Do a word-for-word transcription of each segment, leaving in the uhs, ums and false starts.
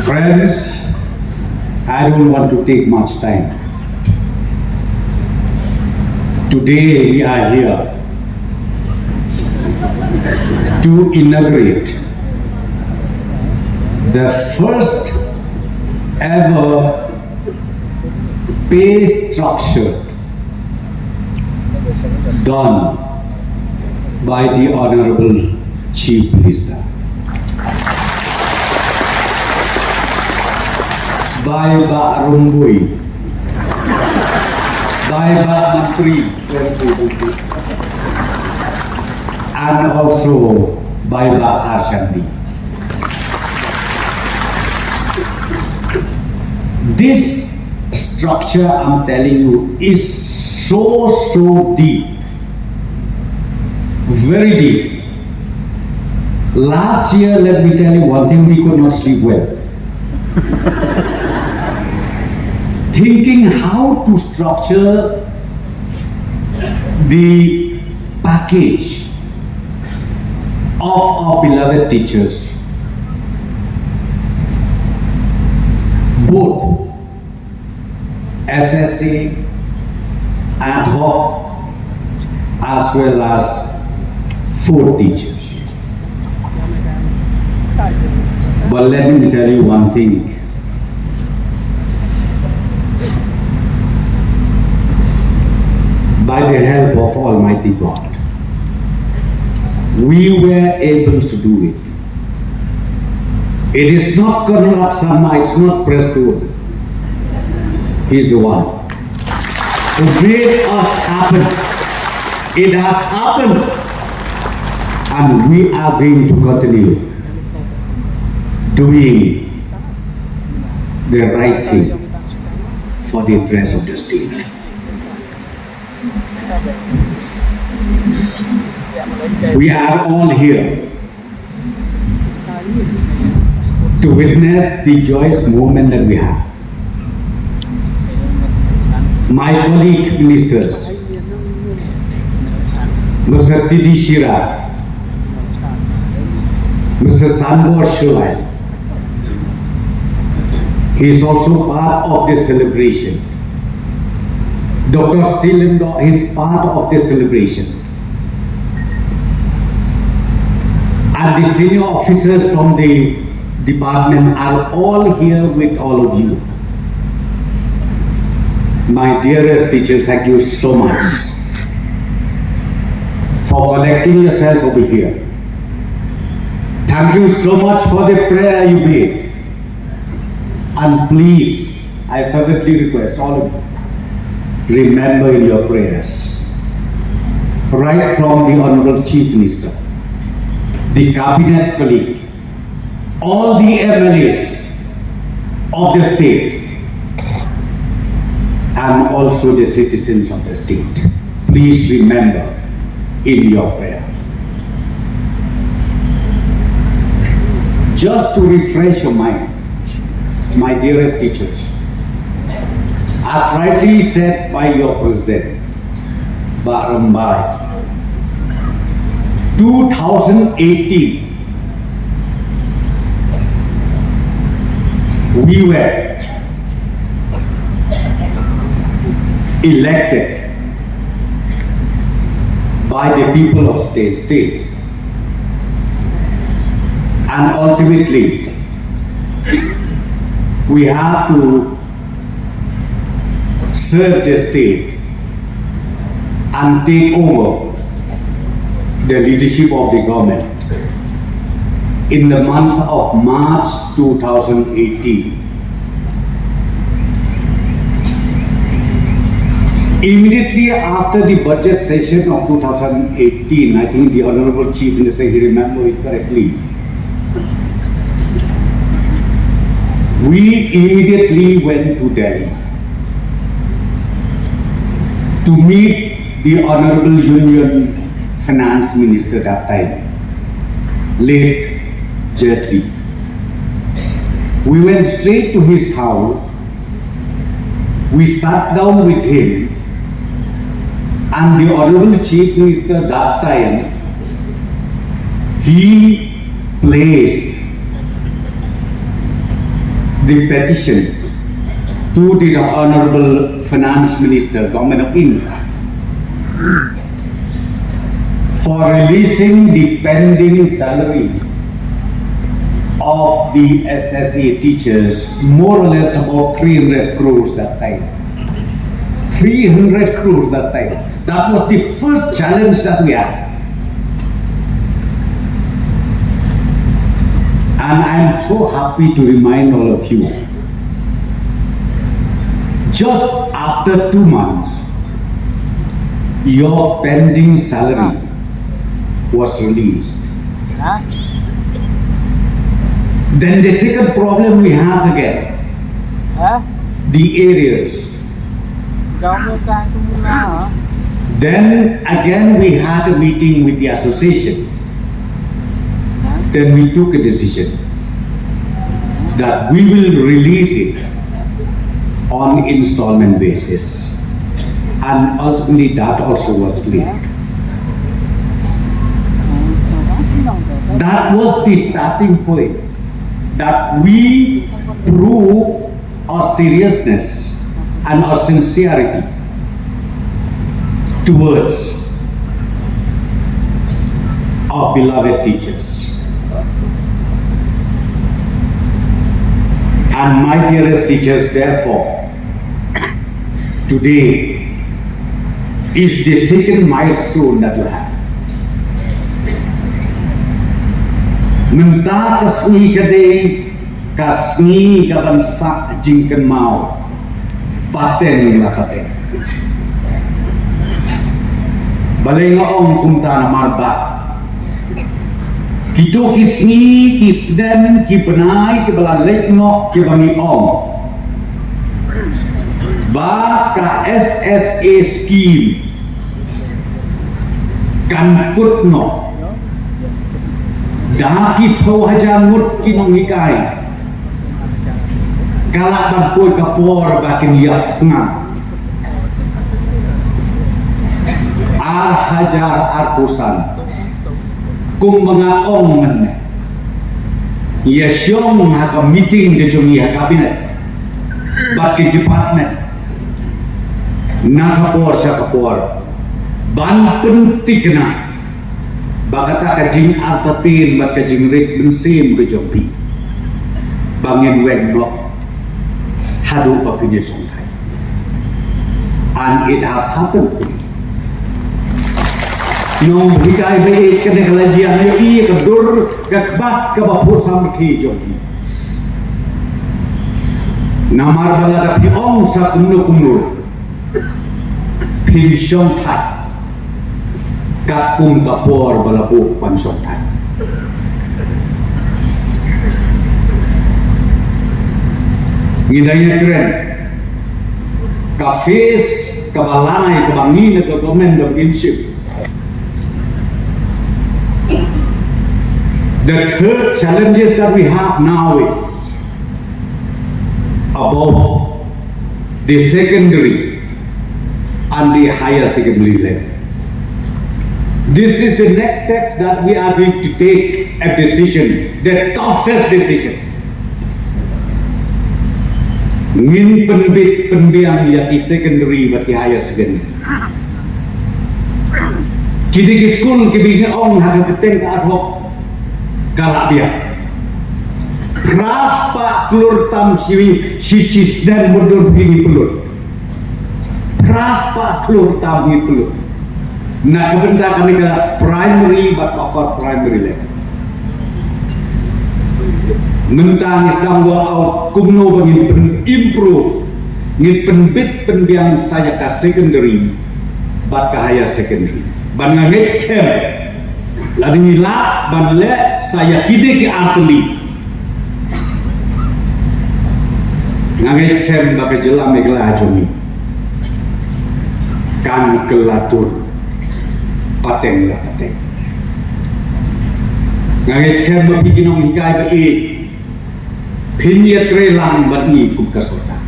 Friends, I don't want to take much time. Today we are here to inaugurate the first ever pay structure done by the Honorable Chief Minister. By Bah Rymbui, by Bah Mantri, and also by Bah Kharshandi. This structure, I'm telling you, is so, so deep. Very deep. Last year, let me tell you one thing, we could not sleep well. Thinking how to structure the package of our beloved teachers, both S S A, ad hoc, as well as for teachers. But let me tell you one thing. By the help of Almighty God, we were able to do it. It is not Conrad Sangma, it's not Prestone. He's the one who made us happen. It has happened, and we are going to continue doing the right thing for the interest of the state. We are all here to witness the joyous moment that we have. My colleague ministers, Mister T D Shira, Mister Sanbor Shuai, he is also part of this celebration. Doctor Silindor is part of this celebration. And the senior officers from the department are all here with all of you. My dearest teachers, thank you so much for collecting yourself over here. Thank you so much for the prayer you made. And please, I fervently request all of you, remember in your prayers, right from the Honorable Chief Minister, the cabinet colleague, all the M L As of the state, and also the citizens of the state. Please remember in your prayer. Just to refresh your mind, my dearest teachers, as rightly said by your president, Bah Rymbai, two thousand eighteen, we were elected by the people of the state, and ultimately we have to serve the state and take over the leadership of the government in the month of March two thousand eighteen. Immediately after the budget session of two thousand eighteen, I think the Honorable Chief Minister, he remember it correctly, we immediately went to Delhi to meet the Honorable Union Finance Minister that time, late Jaitley. We went straight to his house. We sat down with him, and the Honorable Chief Minister that time, he placed the petition to the Honorable Finance Minister, Government of India, for releasing the pending salary of the S S A teachers, more or less about three hundred crores that time. three hundred crores that time. That was the first challenge that we had. And I am so happy to remind all of you, just after two months, your pending salary was released. Then the second problem we have again, the arrears. Then again, we had a meeting with the association. Then we took a decision that we will release it on installment basis. And ultimately, that also was cleared. That was the starting point that we prove our seriousness and our sincerity towards our beloved teachers. And my dearest teachers, therefore, today is the second milestone that you have. Mynta ka sngi ka dei ka sngi ka ban sah jingkynmaw pateng la pateng. Balei nga ong kumta? Namar ba kito ki sngi, ki snem, ki bnai kiba la leit noh kiba ngi ong ba ka S S A scheme kan kut noh da ki phew hajar ngut ki nonghikai. Ka la ban poi ka por ba kin ïap thngan. Ar hajar arphew san, kumba nga ong mynne, ïa shong ha ka meeting ka jong ngi ha cabinet bad ki department, na ka por sha ka por, ban pynthikna ba kata ka jingartatien bad ka jingrit mynsiem ka jong phi ba ngin weng noh haduh ba phin ïa shongthait. And it has happened to me. Nonghikai ba ïeit, kane ka la jia ïa i ka dur ka khmat kaba phuh samrkhie jong phi. Namar ba lada phi ong sa kumno kumno, phin shongthait katkum ka por ba la buh ban shongthait. Ngi dang ïakren ka phase kaba lai kaba ngi na ka government da begin shift. The third challenges that we have now is about the secondary and the higher secondary level. This is the next step that we are going to take a decision, the toughest decision. Ngin pynbit pynbiang ïa ki secondary bad ki higher secondary. Ki dei ki skul kiba ngi ong ha ka kyrteng ka ad hoc, ka la biang. Phra spah klur tam shi, shi, shi snem mudui phi ngi pynlut. Phra spah klur tam ngi pynlut na ka bynta kane ka primary bad ka upper primary level. Mynta ngi sdang work out kumno ba ngin pyn-improve, ngin pynbit pynbiang sa ïa ka secondary bad ka higher secondary. Bad nga ngeit skhem lada ngi lah ban leh sa ïa kine ki artylli, nga ngeit skhem ba ka jylla Meghalaya jong ngi kan kylla dur pateng la pateng. Nga ngeit skhem ba phi ki nonghikai ba ïeit, phin ïatrei lang bad ngi kum ka sorkar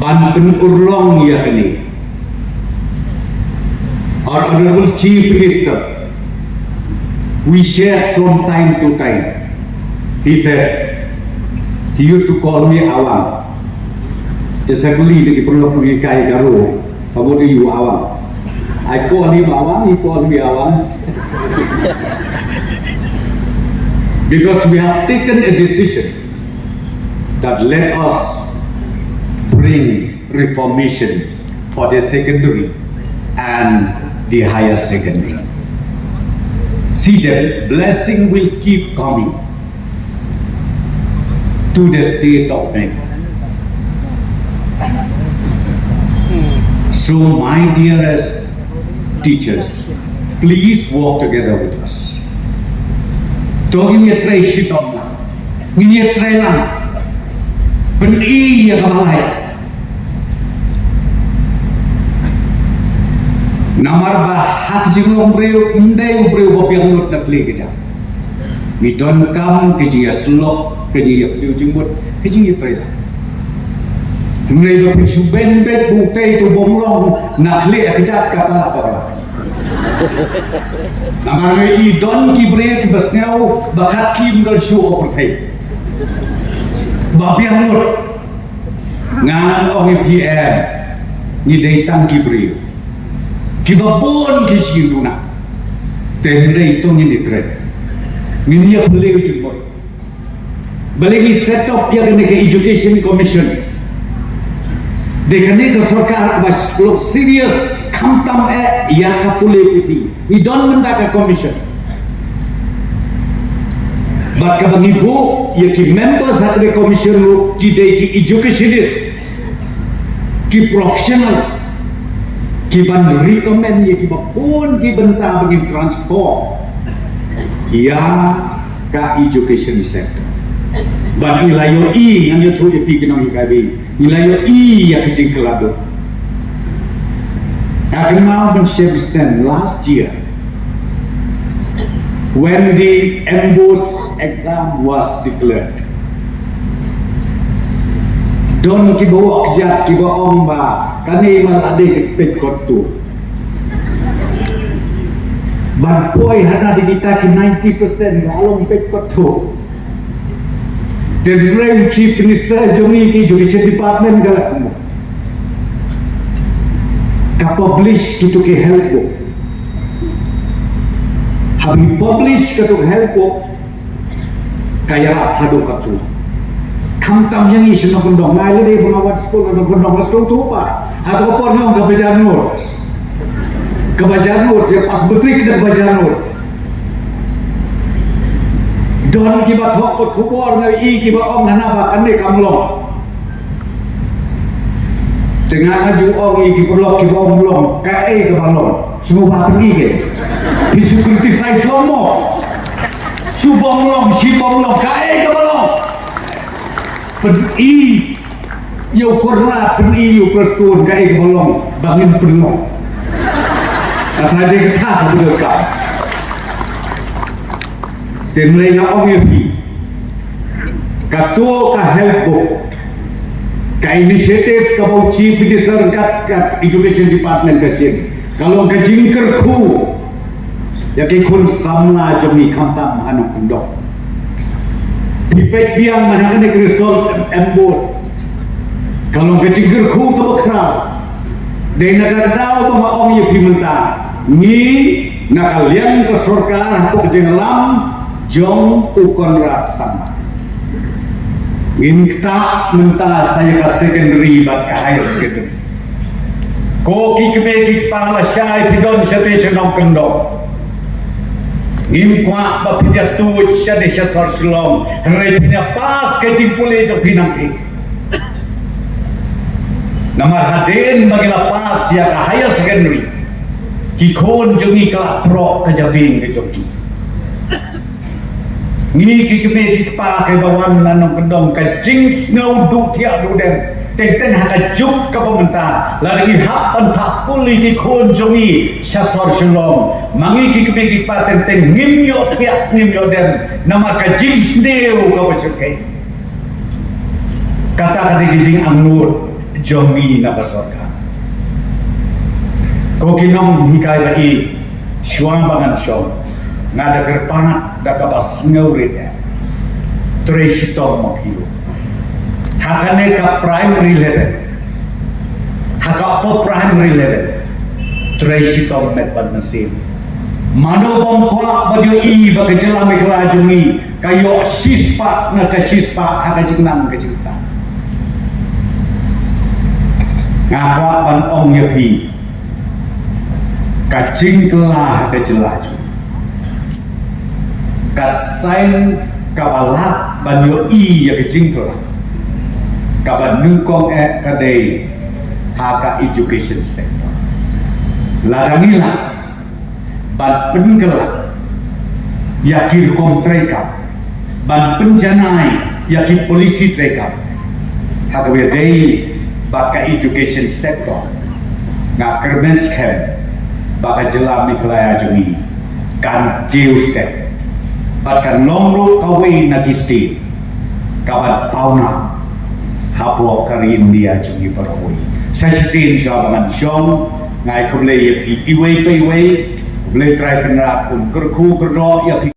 ban pynurlong ïa kane. Our Honorable Chief Minister, we shared from time to time. He said, He used to call me Awang. Te sa kylli da ki paralok kiba hikai Garo, ka mut aiu Awang. I call him Awang, he called me Awang. Because we have taken a decision that let us bring reformation for the secondary and the higher secondary. See, the blessing will keep coming to the state of Meghalaya. So, my dearest teachers, please work together with us. To ngin ïatrei shitom lang, ngin ïatrei lang, pyni ïa ka malai. Namar ba ha ka jinglong briew, ym dei u briew ba biang lut na ka liang ka jam. Ngi donkam ka jingïasyllok, ka jingïaphylliew jingmut, ka jingïatrei lang. Hynrei ba phin shu beiñ beit ba utei uto u bym long na ka liang ka jam, kata la bakla. Namar ngi i don ki briew kiba sngew ba kat kim don shuh u pyrthei. Ba biang lut. Ngan ong ïa phi em, ngi dei tang ki briew kiba bun ki jingduna. Te hynrei to ngin ïatrei, ngin ïaphylliew jingmut. Balei ngi set up ïa kane ka Education Commission? Dei kane ka sorkar ba shlok serious khamtam eh ïa ka pule puthi. Ngi don mynta ka commission. Bad kaba ngi buh ïa ki members ha kane ka commission ruh ki dei ki educationist, ki professional, ki ban recommend ïa kiba bun ki bynta ba ngin transform ïa ka education sector. Bad ngi la ïohi, ngan ïathuh ïa phi ki nonghikai ba ïeit, ngi la ïohi ïa ka jingkylla duh. Nga kynmaw ban shem snem last year when the MBOSE exam was declared. Don kiba wad kjat kiba ong ba kane ma la dei peit kot tu. Ban poi hana di kita ki ninety percent ba long peit kot tu. Te hynrei u Chief Minister jong ngi, ki Education Department ka la kumno? Ka publish kito ki health book. Haba publish kato health book, ka ïarap haduh katto. Khamtam ïa ngi sha nongkyndong, nga lade ba nga wan skul nongkyndong, nga sngewthuh ba hato ka por ngi ong ka ba jar notes. Ka ba jar notes, ïa pass matric da ka ba jar notes. Don kiba thoh kot khubor nga i kiba ong hana ba kane kam long. Te nga nga ju ong ïa ki paralok kiba ong long, kaei kaba long? Sngewbha pyni ke. Phi shu criticize long mo. Shu bym long, shi bym long, kaei kaba long? Pyni ïa u Conrad, pyni ïa u Prestone, kaei kaba long ba ngin pynlong. Kata dei kata kaba donkam. Te hynrei nga ong ïa phi, kato ka health book, ka initiative kaba u Chief Minister kat ka Education Department ka shim, ka long ka jingkyrkhu ïa ki khun samla jong ngi khamtam ha nongkyndong. Phi peit biang man ha kane ka result MBOSE, ka long ka jingkyrkhu kaba khraw. Dei na kata ka daw ba nga ong ïa phi mynta, ngi na ka liang ka sorkar hapoh ka jingïalam jong u Conrad Sangma, ngin ktah mynta sa ïa ka secondary bad ka higher secondary. Ko ki kmie ki kpa lashai phi don shatei sha nongkyndong, ngim kwah ba phin ïa tuid shatei sha sor Shillong, hynrei phin ïa pass ka jingpule jong phi nangtei. Namar hadien ba ngi la pass ïa ka higher secondary, ki khun jong ngi ka la proh ka jabieng ka jong ki. Ngi ki kmie ki kpa kiba wan na nongkyndong, ka jingsngew duh thiah duh dem. Teng teng ha ka juk kaba mynta, lada ngi hap ban phah skul ïa ki khun jong ngi sha sor Shillong, ma ngi ki kmie ki kpa teng teng ngim ïoh thiah ngim ïoh dem namar ka jingsniew kaba shyrkhei. Kata ka dei ka jingangnud jong ngi na ka sorkar. Ko ki nonghikai ba ïeit, shuwa ba ngan shong, nga da kyrpad da kaba sngewrit, trei shitom ma phi ruh. Ha kane ka primary level, ha ka upper primary level, trei shitom met bad mynsiem. Mano bym kwah ba ïohi ba ka jylla Meghalaya jong ngi ka ïoh shispah na ka shispah ha ka jingnang ka jingtah. Nga kwah ban ong ïa phi, ka jingkylla ha ka jylla jong ngi, ka sien kaba lah ban ïohi ïa ka jingkylla kaba nyngkong eh ka dei ha ka education sector. Lada ngi lah ban pynkylla ïa ki rukom treikam, ban pynjanai ïa ki policy treikam ha kaba ïadei bad ka education sector, nga kyrmen skhem ba ka jylla Meghalaya jong ngi kan kiew step bad kan long ruh kawei na ki state kaban pawnam hapoh ka ri India jong ngi baroh. Sa shisien shuwa ba ngan shong, nga ai khublei ïa phi iwei pa iwei. Khublei Trai Kynrad un kyrkhu kyrdoh ïa phi.